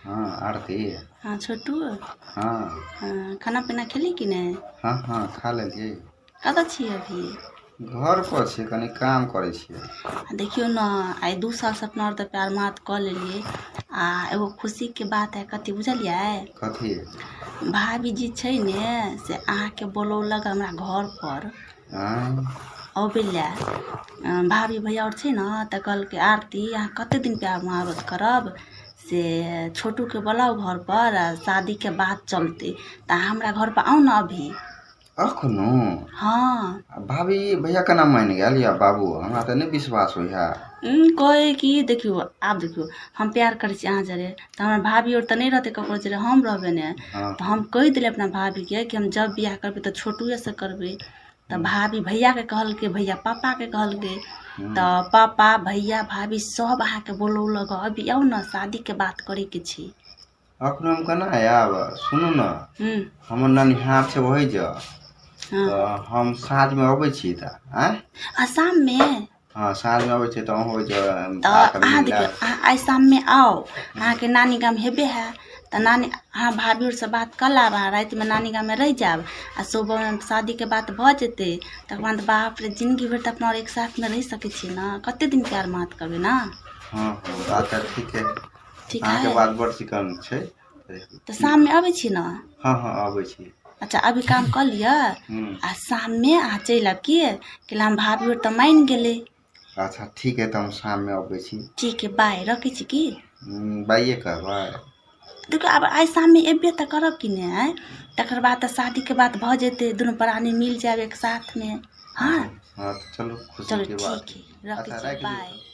हँ आरती। हँ छोटू। हँ। हँ, खाना पीना खेली कि नहि? हँ हँ, खा लेलियै। कतऽ छियै अभी? घर पर छियै, कनि काम करै छियै। आ देखियौ ने, आइ 2 सालसँ अपना आर तऽ प्यार मात कऽ लेलियै आ एगो खुशीके बात है। कथी बुझलियै? कथी? भाभी जी छै ने, से अहाँके बोलौलक हमरा घर पर। आँय? अबै लए। भाभी भैया आओर छै ने, तऽ कहलकै, आरती, अहाँ कते दिन प्यार मोहब्बत करब? से छोटूके बोलाउ घर पर आ शादीके बात चलतै। तऽ अहाँ हमरा घर पर आउ ने अभी। अखनो? हँ। आ भाभी भैया केना मानि गेल या बाबू? हमरा तऽ नहि विश्वास होइया। कहै कि देखियौ, आब देखियौ, हम प्यार करै छी अहाँ जरे, तऽ हमर भाभी आओर तऽ नहि रहतै ककरो जरे, हम रहबै ने। तऽ हम कहि देलियै अपना भाभीके कि हम जब बियाह करबै तऽ छोटुएसँ करबै। तऽ भाभी भैयाके कहलकै, भैया पापाके कहलकै, तऽ पापा, भैया, भाभी सब अहाँके बोलौलक। अभी आउ ने, शादीके बात करैके छै। अखनो हम केना आयब? सुनू ने। हमर ननिहार छै ओहि जग। तऽ हम साँझमे अबै छी तऽ आँय? आ शाममे? हँ, साँझमे अबै छी तऽ अहूँ ओहि जग तऽ आके अहाँ मिल देखियौ, लेब। अहाँ आइ शाममे आउ, अहाँके नानी गाम हेबे है, तऽ नानी अहाँ भाभी आओरसँ बात कऽ लेब आ रातिमे नानी गाममे रहि जायब आ सुबहमे शादीके बात भऽ जेतै। तकर बाद बाप रे, जिनगी भरि तऽ अपना आओर एक साथमे रहि सकै छियै ने। कते दिन प्यार मात करबै ने? हँ हँ, बात तऽ ठीक है। ठीक अहाँके है। बात बड़ चिकन छै। तऽ शाममे अबै छी ने? हँ हँ, अबै छी। अच्छा, अभी काम कऽ लिअ। आ शाममे अहाँ चलि आयब, की कैला हम भाभी आओर तऽ मानि गेलै। अच्छा, ठीक है, तऽ हम शाममे अबै छी। ठीक है, बाय, रखै छी की? बाइए करबै? देखियौ, आब आइ शाममे एबे तऽ करब कि नहि आइ? तकर बाद तऽ शादीके बात भऽ जेतै, दुनू प्राणी मिल जायब एक साथमे। हँ। हँ, तऽ चलू। चलू। खुशीके बात। ठीक है, रखै अच्छा, छी। राखि दियौ। बाय। तऽ